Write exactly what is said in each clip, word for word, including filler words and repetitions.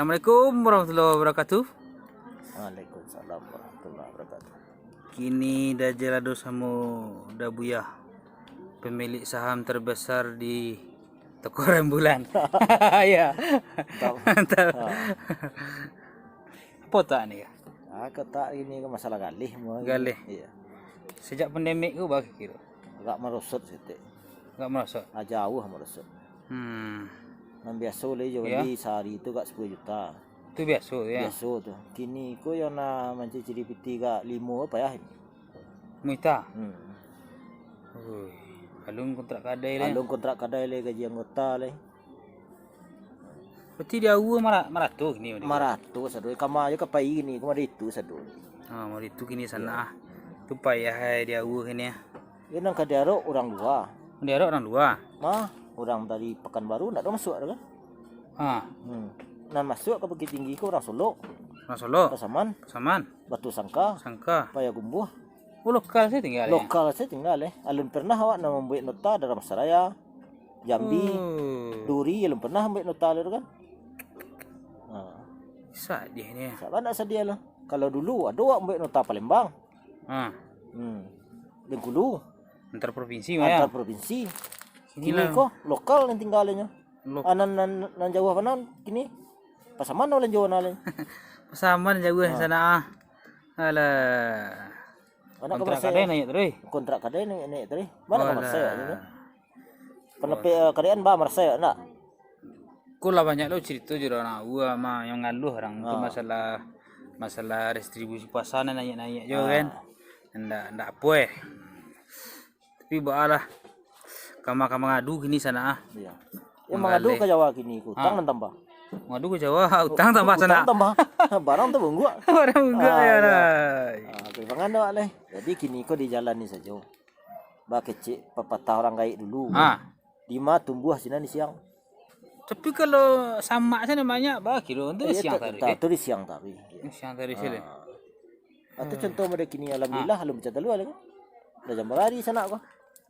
Assalamualaikum warahmatullahi wabarakatuh. Waalaikumsalam warahmatullahi wabarakatuh. Kini Dajjal ado samo Dabuya, pemilik saham terbesar di toko Rembulan. Ya. Mantap. Mantap. Ha. Apa tak ni ya? Ah, kotak ini kan masalah galih mah. Galih. Iya. Sejak pandemik tu bah kiro. Agak merosot sitik. Enggak merosot. Ah, jauh merosot. Hmm. Nan biaso lai jo Ya. bali sahari tu agak sepuluh juta. Tu biaso ya. Biaso tu. Kini ko yang nak mancicili piti agak limo payah ini. Muita. Hmm. Ui, alun kontrak kadai lah. Alun kontrak kadai lai, gaji anggota lai. Berarti di aua mara- marato kini. Marato sado, kama aja ka pai kini, kama itu sado. Ha, marato kini sana. Tu payah ai di aua kini. Ya, nan ka diarok urang lua. Diarok urang lua. Mah, urang dari Pekanbaru ndak ada masuk ada kan? Ha, Hmm. Nan masuk ka Bukittinggi ko urang Solok, urang Solok. Pasaman, Saman. Batu Sangka, Sangka. Payakumbuh. Oh, lokal saja tinggal ya. Lokal saja tinggal eh. Alun pernah awak nak mambuek nota Daramasraya, Jambi, Oh. Duri, alun pernah mambuek nota tu kan. Ha. Sadih ni. Saban nak sadiah lah. Kalau dulu ado awak mambuek nota Palembang. Ha. Hmm. Bengkulu, Antar provinsi mah ya. antar provinsi. Kini Inilah. Ko lokal nan tinggalnya. Lok- Ah, nan, nan, nan jauah panan kini. Pasaman awak lanjua nak lai. Pasaman jauah sana ah. Alah. Anak Kontrak kemasai. Kadai naik terus. Kontrak kadai naik, naik terus. Mana Alah. Kemasai awak ni? Pernah pe- eh, kadaian ba marasai awak ndak? Ko lah banyak lo cerita jo urang awak mah yang ngaluh orang tu Ah. masalah masalah restribusi puasa ni naik-naik jo Ah. Kan. Ndak ndak apo eh. Tapi baalah kama-kama ngadu kini sana ah. Iya. Ya mangadu ka Jawa kini ko, utang nan tambah. Ngadu ka Jawa, utang tambah sana. Utang tambah. Barang tu bungguak. Barang bungguak Ah, ya iya. lah. Ah, tu pangan awak leh. Jadi kini ko dijalani sajo. Bakecek pepatah orang gaek dulu. Ha. Di ma tumbuah sinan di siang. Tapi kalau samak sana banyak bah kilo tu Iya, siang tu- tadi. tu- Eh? Tu di siang tadi. Siang tadi sih. Ah. Atau contoh model kini alhamdulillah alun pecah talua lagi. Dah jam hari sanak ko.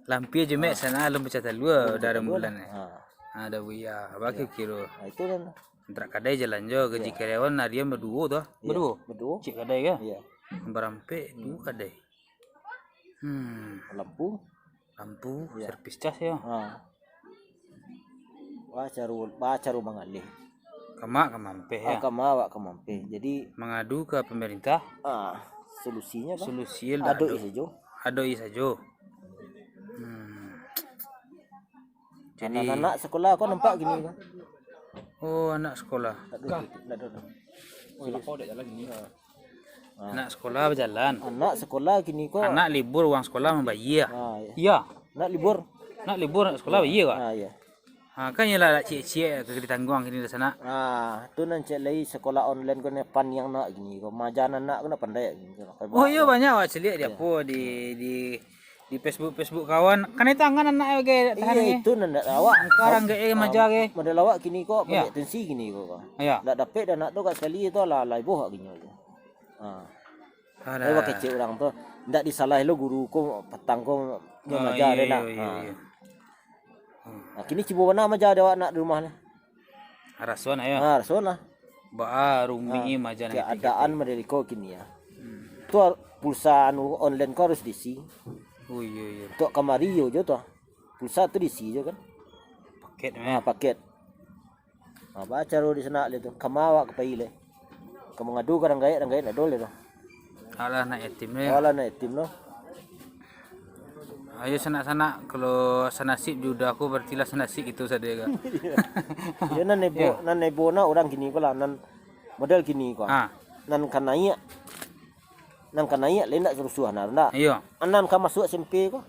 Lampir je mek sana alun pecah talua dari bulan ni. Ha. Ada buya, bagi kilo. Ha, itu kan. Kontrak kadai jalan jo gaji karyawan harian baduo tu. Baduo. Baduo. Cik kadai ke? Iya. Barampek duo kadai. Hmm, Lampu. Lampu, servis cas ya. Ha. Wah caru, wah caru mangalih. Kamak ka mampeh ya. Kama awak ka mampeh. Jadi Mangadu ke pemerintah, ah solusinya apa? Solusi lah Ado ado. Isi jo. Ado isa jo. Hmm. Jadi Anak-anak sekolah ko nampak gini kan. Oh, anak sekolah. Tak ada, tak ada. Anak sekolah berjalan. Anak sekolah gini ko. Anak libur uang sekolah mambayar. Ah, iya. Iya. Nak libur. Nak libur anak sekolah bayar kah? Ah, iya. Ha, kan iyalah ciek-ciek ka ditangguang kini di sana. Ah, tu nan cek lai sekolah online ko ni pan yang nak gini ko. Majan anak ko nak pandai gini ko. Oh iya, banyak awak celiak di apo di di di Facebook Facebook kawan. Kan itu angan anak ke tahan Iya ke. Itu nan ndak awak. Sekarang ke eh maja ke. Model awak kini ko Iya. Banyak tensi gini ko. Ya. Ndak dapek dah anak tu kat sekali tu lah lah iboh gini tu. Ha. Alah. Tapi bakecek orang tu ndak disalahi lo guru ko patang ko nyo Oh, ngajar iya, dia nak. iya, Ha. iya. Nah, kini cibo bana maja dek awak nak di rumah ni. Raso nak ya. Ha, raso lah. Baa rumi maja nak Keadaan model iko kini ya. Hmm. Tu ar- pulsa anu online ko harus diisi. Oh iya iya. Tok kamari yo jo tu. Pulsa tu diisi jo kan. Paket Ha, meh. Paket. Ha, baca ro di sana le tu. Kama awak ka pai le. Ka mangadu ka urang gaek, urang gaek ndak ado le tu. Alah anak yatim meh. Alah anak yatim tu. Ayo sanak-sanak, kalau sanasib jodoh aku, berarti lah sanasib itu saja kan. Yo nan nebo, nan nebo na urang kini ko lah, nan model kini ko. Ha. Nan ka naiak. Nan ka naiak le ndak rusuah nah, ndak. Iyo. Nan ka masuk S M P ko.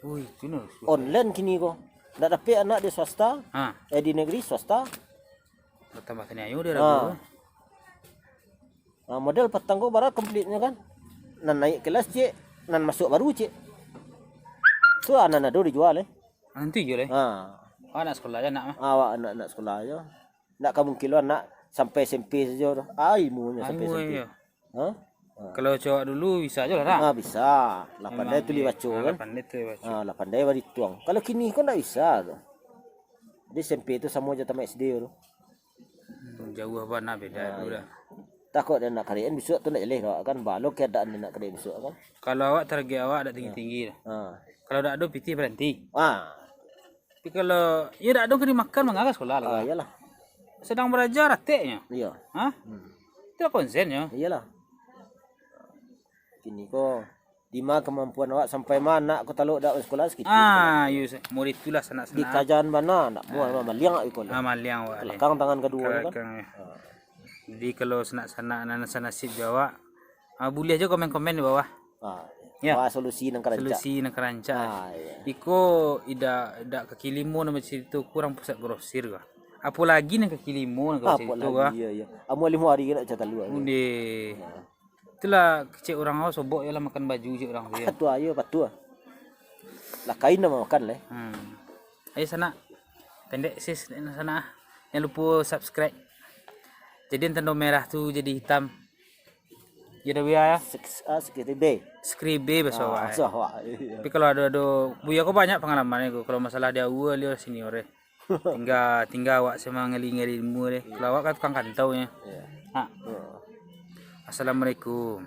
Oh, itu nah. Online kini ko. Ndak dapek anak di swasta, Ha. eh di negeri swasta. Tambah taniayo dia Ha. ragu. Ha, model patang ko bara komplitnyo kan. Nan naik kelas cek, nan masuk baru cek. Tu anak ado dijual eh. Nanti je lah. Ha. Anak sekolah je anak mah. Awak anak-anak sekolah aja. Ndak ka mungkin lo anak sampai S M P saja tu. Ah, ilmunyo sampai Ilmu S M P. je. Ha? Kalau cowok dulu bisa je lah dah. Ah, bisa. Lah pandai tulis baco kan. Pandai tu baca. Ah, lah pandai barituang. Kalau kini ko ndak bisa tu. Jadi S M P tu samo je tamat S D tu. Hmm, Jauah bana beda Ah, dulu iya. Dah. Takut dia nak kariak kan bisuak tu nak jeleh kau kan. Balok keadaan dia nak kariak bisuak kan. Kalau awak target awak dak tinggi-tinggi lah. Ha. Kalau dak ado pitih baranti. Ah, Tapi kalau iyo dak ado ka dimakan manga ka sekolah ah lah. Iyalah. Sedang baraja rateknyo. Iya. Hah? Hmm. Itu lah konsenyo. Iyalah. Kini ko di ma kemampuan awak sampai ma anak ko talok dak sekolah sakit. Ah, yo sa- murid itulah sanak-sanak. Dikajaan bana ndak mau maliang awak iko. Ah, maliang awak. Lakang tangan kedua kan. Belakang, ya. Jadi kalau sanak-sanak nan sanasib jo awak, ah, buliah jo komen-komen di bawah. Ah, Ya. Wah, solusi nang karancak. Solusi nang karancak. Ah, iya. Iko idak idak kaki limo nang bacarito kurang pusat grosir ka. Apolagi nang kaki limo nang kau Apa carito ka. lagi iya iya. Amu limo hari nak cak talua. Undi. Itulah kecek urang awak sobok yo lah makan baju cek urang tu yo. Patuah ayo patuah. Lah kain nama makan leh. Hmm. Ayo sanak. Pendek sis sanak ah. Jangan lupa subscribe. Jadi tando merah tu jadi hitam. Ya dah Buya ya. Seks ah sekali be. Skribe baso Ah, awak. sah wah. Iya. Tapi kalau ado ado Buya ko banyak pengalaman ko. Kalau masalah di awal dia senior eh. Tinggal tinggal awak sama ngali-ngali ilmu deh. Kalau awak kan tukang kantau nya. Iya. Ha. Oh. Assalamualaikum.